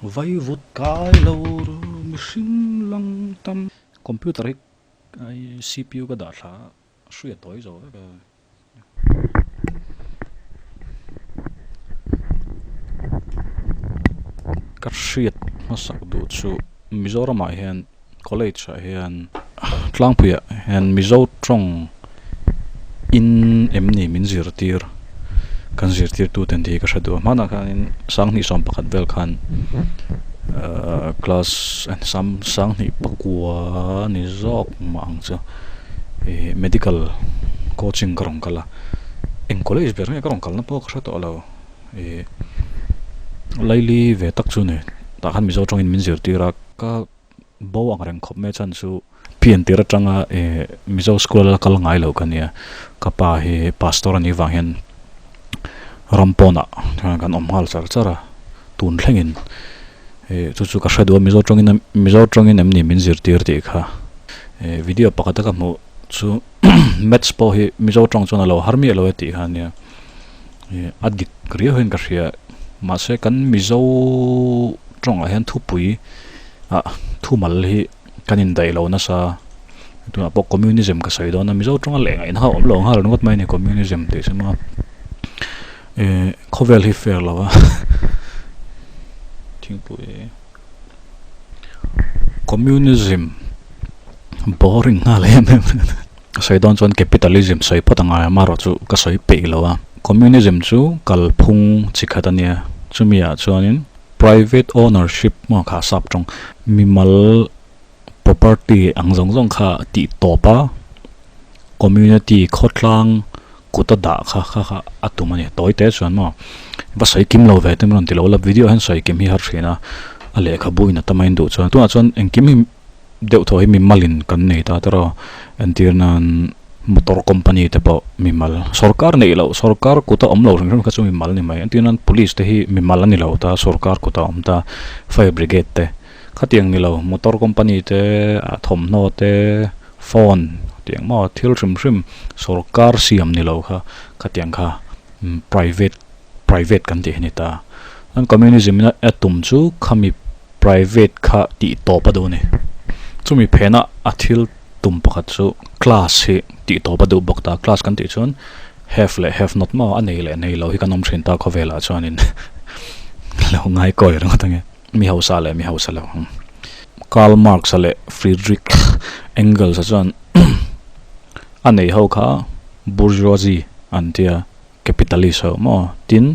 Vaivut kai lo ru mihring lang tam. Computer hi CPU ka dah thla a, hri a tawi zo vek a. Ka hriat hmasak duh chu Mizoramah hian college ah hian tlangpuiah hian Mizo tawng in em ni min zirtir kan zirtirtu ten tih hi ka hre duh a hmanah khanin sanghnih sawm pakhat vel khan ahh class sanghnih pakua ni zawk mah ang chu ih medical coaching ka rawn kal a eng college ber nge ka rawn kalna pawh ka hre tawh lo ih laili ve tak chu a ni tah khan mizo tawngin min zirtir a ka bo ang reng khawp mai chhan chu pian tir atanga ih mizo school a la kal ngai lo ka nia ka pa hi pastor a nih vang hian ram pawnah kan awm nghal char char a tun thlengin ih chu chu ka hre duh a mizo tawngin mizo tawngin em ni min zirtir tih kha ih video pakhat a ka hmuh chu maths pawh hi mizo tawng chuan a lo har miah lo e tih kha ania ih a dik riau hian ka hria mahse kan mizo tawngah hian thupui ah thumal hi kan indaih lo nasa tunah pawh communism ka sawi dawn a mizo tawnga leh ngaihna kha a awm lo nghal ringawt mai a ni communism tih chu maw ih khawvel hi fair lo a thingpui communism boring nghal em em ka sawi dawn chuan capitalism sawi phawt a ngai a amaherawhchu ka sawi peih lo a communism chu kalphung chi khat a nia chumi ah chuanin. Private ownership maw kha sap tawng mimal property ang zawng zawng kha tih tawp a community khawtlang kut a dah kha kha kha a tum a ni tawi te chuan maw va sawi kim lo ve te an rawn ti lo la video hian sawi kim hi har thin a a lehkhabu in a tam a in duh chuan tunah chuan engkim hi deuh thaw hi mimalin kan nei ta tawrh a entir nan motor company te pawh mimal sorkar neih loh sorkar kut a awm lo hrim hrim kha chu mimal a ni mai entir nan police te hi mimal a ni lo ta sorkar kut a awm ta fire brigade te khatiang ni lo motor company te ah thawmhnaw te phone tiang maw thil hrim hrim sorkar siam ni lo kha khatiang kha private private kan tih hi a ni ta chuan communism in a tum chu khami private kha tih tawp a duh a ni. Chumi phena a thil tum pakhat chu class hi tih tawp a duh bawk ta. Class kan tih chuan have leh have not maw a nei leh nei lo hi kan awm thin ta khawvelah chuanin lo ngai kawi ringawt ange. Mi hausa leh mi hausa lo. Karl Marx-a leh Friedrich Engels-a chuan a nei ho kha bourgeoisie an tia. Capitalist ho maw? Tin,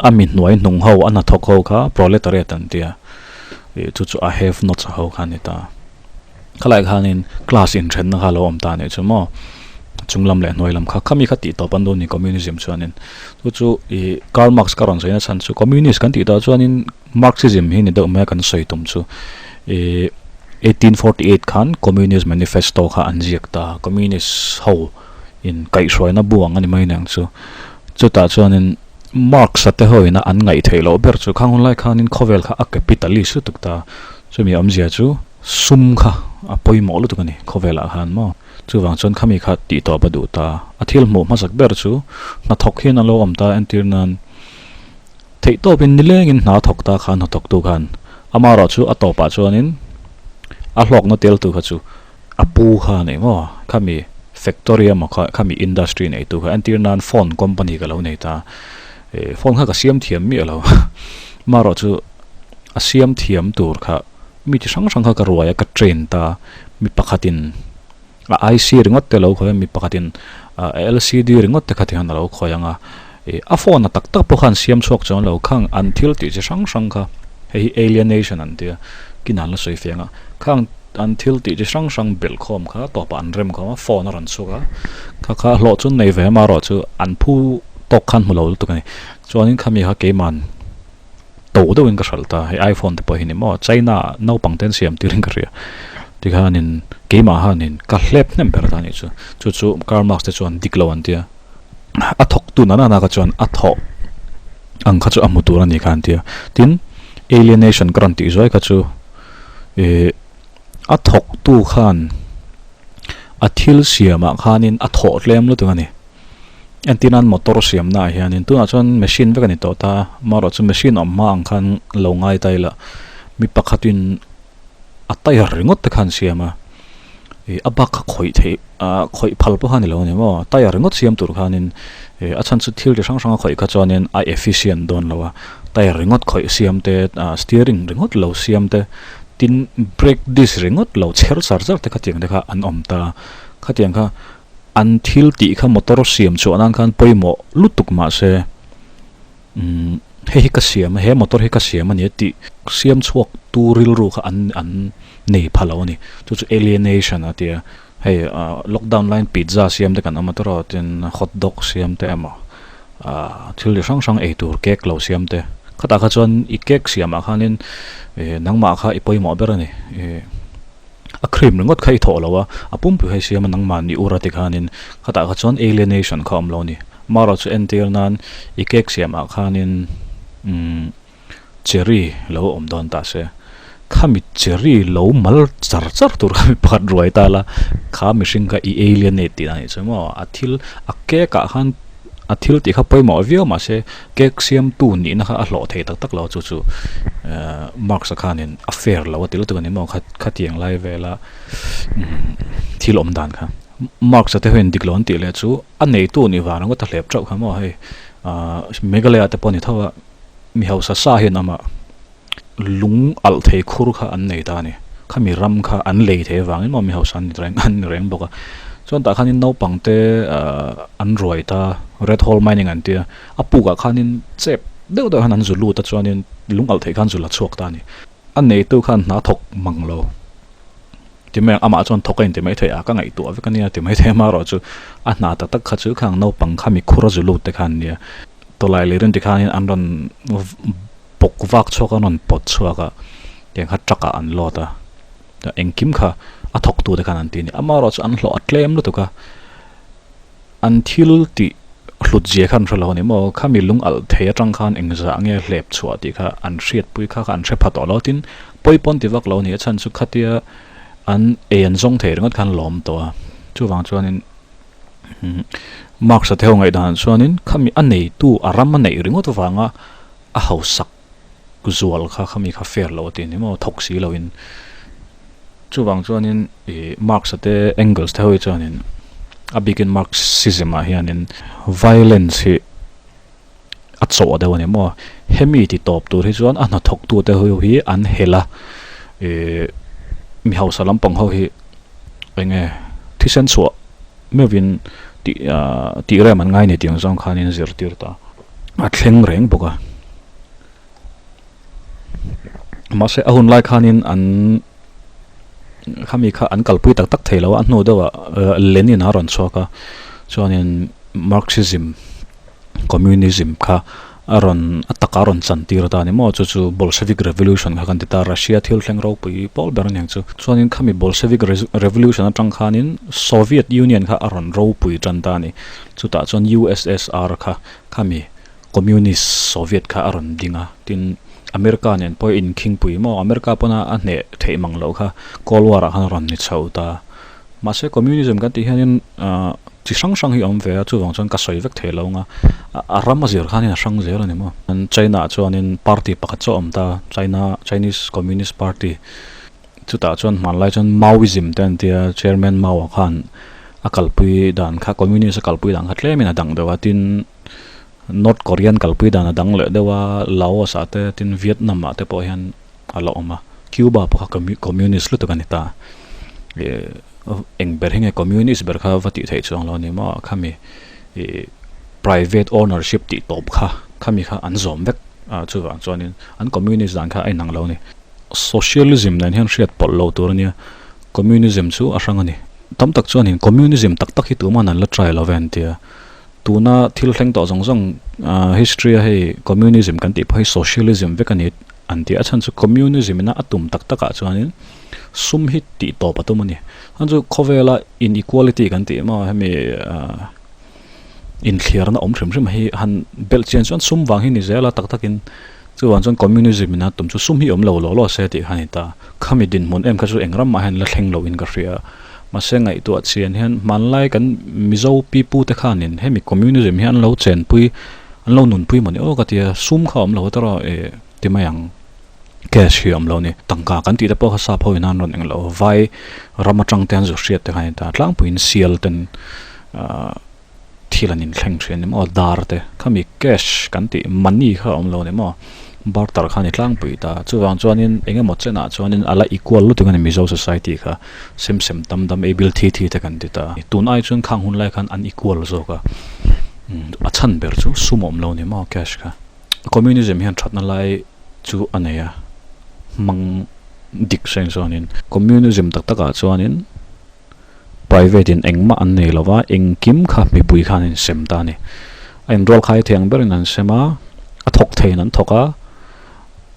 a mi hnuai hnung ho, a hnathawk ho kha proletariat an tia. Ih chu chu a have nots ho kha a ni ta. Khalai khanin class inthenna kha a lo awm ta a nih chu maw? Chung lam leh hnuai lam kha, khami kha tih tawp an duh a ni communism chuanin. Chu chu ih Karl Marx ka rawn sawi na chhan chu communist kan tih tawh chuanin Marxism hi ni deuh mai a kan sawi tum chu. Ih 1848 khan Communist Manifesto kha an ziak ta, communist ho. in kaihhruaina buang a ni mai aniang chu. Chutah chuanin Marx-a te ho ina an ngaih theih loh ber chu khang hun lai khanin khawvel kha a capitalist lutuk ta. Chumi awmzia chu sum kha a pawimawh lutuk a ni khawvelah khan maw. Chuvang chuan khami kha tih tawp a duh ta. A thil hmuh hmasak ber chu hnathawk hian a lo awm ta entir nan theih tawpin nilengin hna thawk ta khan hnathawktu khan amaherawh chu a tawpah chuanin a hlawkna teltu kha chu A pu kha a nei maw? Khami factory emaw kha khami industry neitu kha entir nan phone company ka lo nei ta. Ih phone kha ka siam thiam miah lo. Marawh chu a siam thiam tur kha mi chi hrang hrang kha ka ruai a ka train ta. Mi pakhatin a IC ringawt te lo khawi a mi pakhatin a LCD ringawt te kha ti khan a lo khawi ang a. Ih a phone a tak tak pawh khan siam chhuak chuang lo khang an thil tih chi hrang hrang kha hei hi alienation an tia kinan la sawi fiang a khang an thil tih chi hrang hrang belh khawm kha tawpah an rem khawm a phone a rawn chhuak a kha kha hlawh chu nei ve amaherawh chu an phu tawk khan hmu lo lutuk a ni chuanin khami kha keiman to deuhin ka hralh ta hei iphone te pawh hi ni maw china ah naupang te an siam tirin ka hria tikhanin keimah hanin ka hlep hnem ber ta anih chu chu chu Karl Marx te chuan dik lo an tia a thawk tu nana naka chuan a thawh ang kha chu a hmu tur a ni kha an tia tin alienation ka rawn tih zuai kha chu Ih a thawktu khan a thil siamah khanin a thawh tlem lutuk a ni. Entir nan motor siamna ah hianin tunah chuan machine vek a ni tawh ta a, amaherawhchu machine awm hma ang khan lo ngai ta ila mi pakhatin a tyre ringawt te khan siam a, ih a bak kha khawih theih ah khawih phal pawh kha a ni lo a ni maw tyre ringawt siam tur khanin ih a chhan chu thil chi hrang hrang a khawih kha chuanin a efficient dawn lo a, tyre ringawt khawih siam te ah steering ringawt lo siam te tin brake disc ringawt lo chher char char te khatiang te kha an awm ta a, khatiang kha an thil tih kha motor siam chhuah nan khan pawimawh lutuk mahse umm hei hi ka siam a he motor hi ka siam a ni a tih siam chhuak tu rilru kha an an nei pha lo a ni chu chu alienation a tia hei ah lockdown laiin pizza siam te kan awm a tawrh a tin hot dog siam te emaw ah thil chi hrang hrang ei tur cake lo siam te khatah kha chuan i cake siamah khanin ih nangmah kha i pawimawh ber a ni ih. A cream ringawt kha i thawh lo a, a pumpui kha i siam a nangmah ni ur a ti khanin khatah kha chuan alienation kha a awm lo a ni. Marawh chu entir nan i cake siamah khanin umm cherry lo awm dawn ta se, khami cherry lo mal char char tur kha mi pakhat ruai ta la, kha mihring kha i alienate tih a nih chu maw? A thil a cake ah khan a thil tih kha pawimawh viau mahse cake siamtu nihna kha a hlawh thei tak tak lo chu chu ehh Marx-a khanin a fair lo a ti lutuk a ni maw kha khatiang lai vela umm thil awm dan kha. Marx-a te hian dik lo an tih leh chu a neitu nih vang ringawt a hlep teuh kha maw hei ahh Meghalaya te pawh a ni tho a mi hausa sa hian amah lung alh thei khur kha an nei ta a ni. Khami ram kha an lei thei avangin maw mi hausa an ni reng an ni reng bawk a. Chuan tah khanin naupang te ahh an ruai ta red hole mining an tia a pukah khanin chep deuh deuh hian an zu lut a chuanin lung alh thei khan zu la chhuak ta a ni. A neitu khan hna thawk mang lo ti mai ang amah chuan thawk a inti mai thei a ka ngaihtuah vek a nia ti mai thei amaherawh chu a hna tak tak kha chu khang naupang khami khur a zu lut te khan a nia. Tawlai leh rin tikhanin an rawn bawk vak chhuak a, an rawn pawt chhuak a, tiang kha truck ah an load a, engkim kha a thawk tu te khan an ti a ni. Amaherawhchu an hlawh a tlem lutuk a, an thil tih hlut zia kha an hre lo a ni maw, khami lung alh thei atang khan engzah nge hlep chhuah tih kha an hriatpui kha kha an hre pha tawh lo tin pawi pawn ti vak lo a ni, a chhan chu khatia an ei an zawng thei ringawt khan lawm tawh a, chuvang chuanin. Marx-a te ho ngaihdan chuanin khami a neitu a ram a neih ringawt avanga a hausak zual kha khami kha fair lo a ti a ni maw thawk si loin. Chuvang chuanin ih Marx-a te Engels te ho hi chuanin a bikin Marxism ah hianin violence hi a chawh deuh a ni maw. Hemi ti tawp tur hi chuan a hnathawk tu te ho hi an hel a ih mi hausa lampang ho hi eng nge thisen chhuah meuhin tih ah tih rem an ngai ni tih ang zawng khanin zirtir ta a thleng reng bawk a. Mahse a hun lai khanin an khami kha an kalpui tak tak thei lo a a hnu deuhah Lenin a rawn chhuak a chuanin Marxism Communism kha a rawn a taka a rawn chan tir ta a ni maw chu chu Bolshevik Revolution kha kan ti ta Russia thil thleng ropui pawl ber a ni ang chu chuanin khami Bolshevik Revolution atang khanin Soviet Union kha a rawn ropui tan ta a ni chutah chuan U_S_S_R kha khami Communist Soviet kha a rawn ding a, tin America nen pawh inkhingpui maw, America pawna a hneh theih mang loh kha Cold War ah khan a rawn ni chho ta. Mahse Communism kan tih hianin ahh chi hrang hrang hi a awm ve a, chuvang chuan ka sawi vek thei lo ang a, a ram a zir khanin a hrang zel a ni maw. China ah chuanin party pakhat chu a awm ta, China Chinese Communist Party, chutah chuan hmanlai chuan Maoism te an tia, Chairman Mao ah khan a kalpui dan kha Communist a kalpui dan kha tlemin a dang deuh a, tin North Korean kalpui dan a dang leh deuh a, Laos ah te tin Vietnam ah te pawh hian a la awm a, Cuba pawh kha communist lutuk a ni ta. Ih eng ber hi nge communist ber kha va tih theih chuang lo a ni maw khami ih private ownership tih tawp kha khami kha an zawm vek a chuvang chuanin an communist dan kha a inang lo a ni. Socialism nen hian hriat pawlh lo tur a nia, communism chu a hrang a ni. Tam tak chuanin communism tak tak hi tuman an la try lo ve an tia. Tuna thil thleng tawh zawng zawng history a hei communism kan tih pawh hi socialism vek a ni an tih a chhan chu communism ina a tum tak takah chuanin sum hi tih tawp a tum a ni. Chuan chu khawvela inequality kan tih maw hemi inthliarna awm hrim hrim hi han belh chian chuan sum vang hi ni zel a tak takin chuvang chuan communism ina tum chu sum hi awm lo law law se tih kha a ni ta. Khami dinhmun em kha chu eng ramah hian la thleng loin ka hria. Mahse ngaihtuah chian hian hmanlai kan Mizo pipu te khanin hemi communism hi an lo chenpui an lo nunpui mawni aw ka tia sum kha a awm lo a tawrh a eh ti mai ang cash hi a awm lo a ni. Tangka kan tih te pawh kha sap ho in an rawn eng lo vai ram atang te an zu hriat te khan a ni ta tlangpuiin sial ten ahh thil an inthleng thin a ni maw dar te khami cash kan tih money kha a awm lo a ni maw barter kha a ni tlangpui ta chuvang chuanin eng emaw chenah chuanin a la equal lutuk a ni Mizo society kha sem sem tam dam ei bil thi thi te kan ti ta tun ai chuan khang hun lai khan an equal zawk a a chhan ber chu sum a awm lo a ni maw cash kha communism hian thatna lai chu a nei a hmang dik seng chuanin communism tak takah chuanin. Private in engmah an nei lo va, engkim kha mipui khan an insem ta a ni. A inrual khai thei ang berin an sem a, a thawk theiin an thawk a,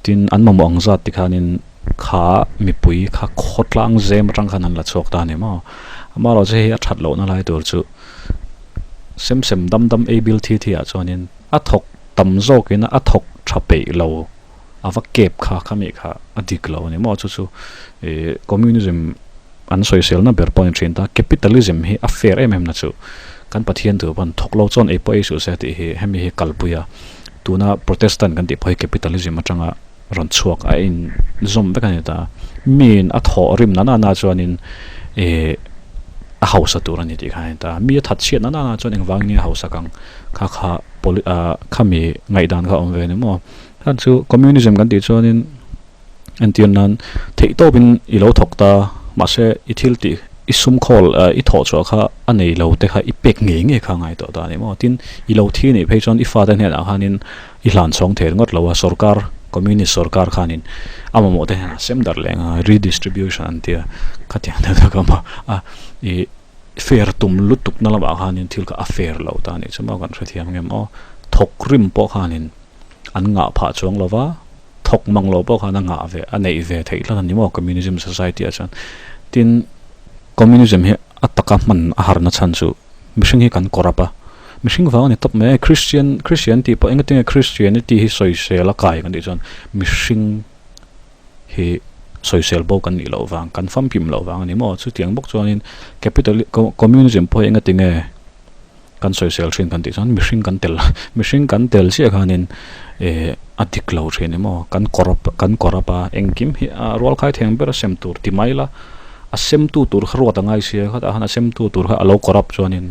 tin an mamawh ang zat ti khanin kha mipui kha khawtlang zem atang khan an la chhuak ta a ni maw. Amaherawhchu hei a that lohna lai tur chu sem sem dam dam ei bil thi thi ah chuanin a thawk tam zawkin a thawk tha peih lo a va kep kha khami kha a dik lo a ni maw chu chu ih communism an sawiselna ber pawh a ni thin ta capitalism hi a fair em em na chu kan Pathian tur pawn thawk lo chuan ei pawh ei suh se tih hi hemi hi kalpui a tuna protestant kan tih pawh hi capitalism atanga rawn chhuak a in zawm vek a ni ta miin a thawh rim na na chuanin ih a hausa tur a ni tih kha a ni ta mi a that chhiat na na chuan engvangin nge a hausak ang kha kha poli ah khami ngaihdan kha a awm ve a ni maw. Khan chu communism kan tih chuanin entir nan theih tawpin i lo thawk ta mahse i thil tih i sum khawl i thawh chhuah kha a nei lo te kha i pek ngei ngei kha a ngai tawh ta a ni maw tin i lo thi nih phei chuan i fate hnenah khanin i hlan chhawng thei ringawt lo a sorkar communist sorkar khanin a mamawh te hnenah sem darh leh anga redistribution an tia khatiang deuh deuh kha a ih fair tum lutuk na lamah khanin thil kha a fair lo ta a nih chu maw kan hrethiam ngem aw thawk rim pawh khanin. an ngah phah chuang lo va, thawk mang lo pawh khan a ngah ve, a neih ve theih tlat a ni maw communism society ah chuan. Tin, communism hi a taka hman a harna chhan chu mihring hi kan kawrap a, mihring vang a ni tawp mai e, Christian, Christian tih pawh engatinge Christianity hi sawisel a kai kan tih chuan mihring hi sawisel bo kan nih loh vang, kan famkim loh vang a ni maw, chutiang bawk chuanin capital, communism pawh hi engatinge kan sawisel thin kan tih chuan mihring kan tel mihring kan tel chiah khanin eh a dik lo thin emaw kan kawrap kan kawrap a engkim hi a rual khai thei ang ber a sem tur ti mai ila a sem tu tur kha ruat a ngai sia khatah khan a sem tu tur kha a lo kawrap chuanin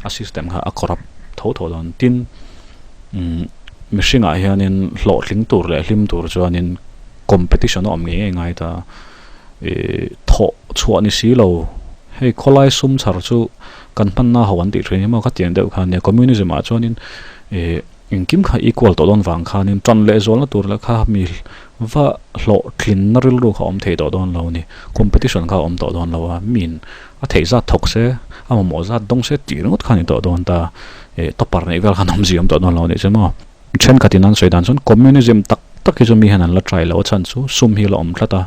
a system kha a kawrap tho tho dawn tin umm mihringah hianin hlawhtling tur leh hlim tur chuanin competition a awm ngei ngei ngai ta ih thawh chhuah ni si lo hei khawlai sum chhar chu. Kan hmanna ho an tih thin hi maw khatiang deuh khan nia communism ah chuanin ih engkim kha equal tawh dawn vang khanin tan leh zualna tur leh kha mi va hlawhtlinna rilru kha awm thei tawh dawn lo a ni competition kha a awm tawh dawn lo a miin a theih zat thawk se a mamawh zat dawng se tih ringawt kha a ni tawh dawn ta ih topper neih vel khan awmzia awm tawh dawn lo a nih chu maw thenkhatin an sawi dan chuan communism tak tak hi chu mi hian an la try lo a chhan chu sum hi a la awm tlat a.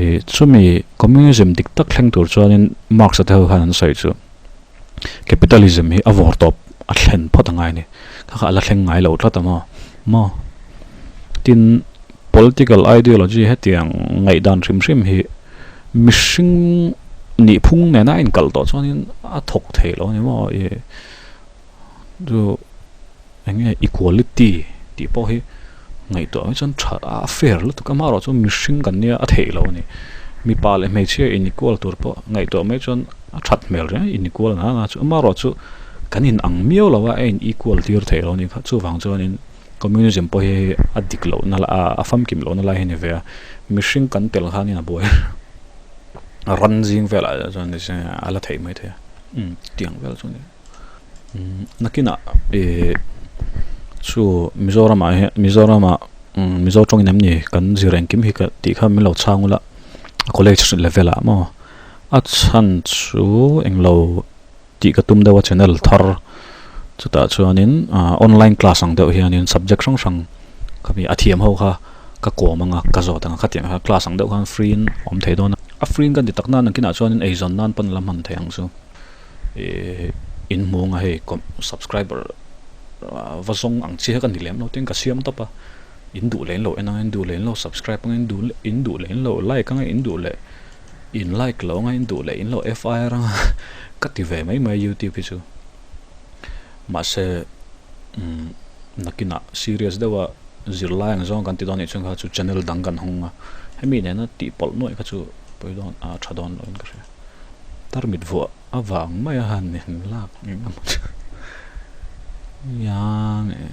Ih chumi communism dik tak thleng tur chuanin Marx-a te ho khan an sawi chu capitalism hi a vawr tawp a thlen phawt a ngai a ni. Kha kha a la thleng ngai lo tlat a maw? Maw? Tin, political ideology hetiang ngaihdan hrim hrim hi mihring nihphung nena a inkalh tawh chuanin a thawk thei lo a ni maw? Ih chu. Eng nge equality tih pawh hi ngaihtuah mai chuan tha a fair lutuk a amaherawh chu mihring kan nia a theih loh a ni. Mipa leh hmeichhia in equal tur pawh ngaihtuah mai chuan a that hmel reng a in equal na na chu amaherawh chu kan in ang miau lo a a in equal tir theih loh a ni kha chuvang chuanin communism pawh hi hei a dik loh na a famkim loh na lai hi a ni ve a mihring kan tel khanin a buai ran zing velah chuan a la theih mai thei a umm tiang vel chu a ni. Nakinah ih chu Mizoramah hian Mizoramah Mizo tawngin em ni kan zir engkim hi ka tih kha min lo chhang ula college level ah maw a chhan chu englo tih ka tum deuh a channel thar chutah chuanin ah online class ang deuh hianin subject hrang hrang khami a thiam ho kha ka kawm anga ka zawt anga khatiang kha class ang deuh khan free in a awm thei dawn a a free in ka ti tak nan nakinah chuanin eizawn nan pawn la hman thei ang chu. Ihh in hmuh anga hei subscriber va zawng ang chi kha ka ni lem lo tin ka siam tawp a in duh leh in lo en anga in duh leh in lo subscribe anga in duh in duh leh in lo like anga in duh leh In like lo anga in duh leh in lo FIR anga ka ti ve mai mai YouTube hi chu. Mahse umm nakinah serious deuha zirlai ang zawng kan ti dawn nih chuan kha chu channel dang kan hawng a, hemi nena tih pawlh nuaih kha chu pawi dawn a tha dawn loin ka hria. Tarmit vuah avang maia han in lak eng emaw chu iang e.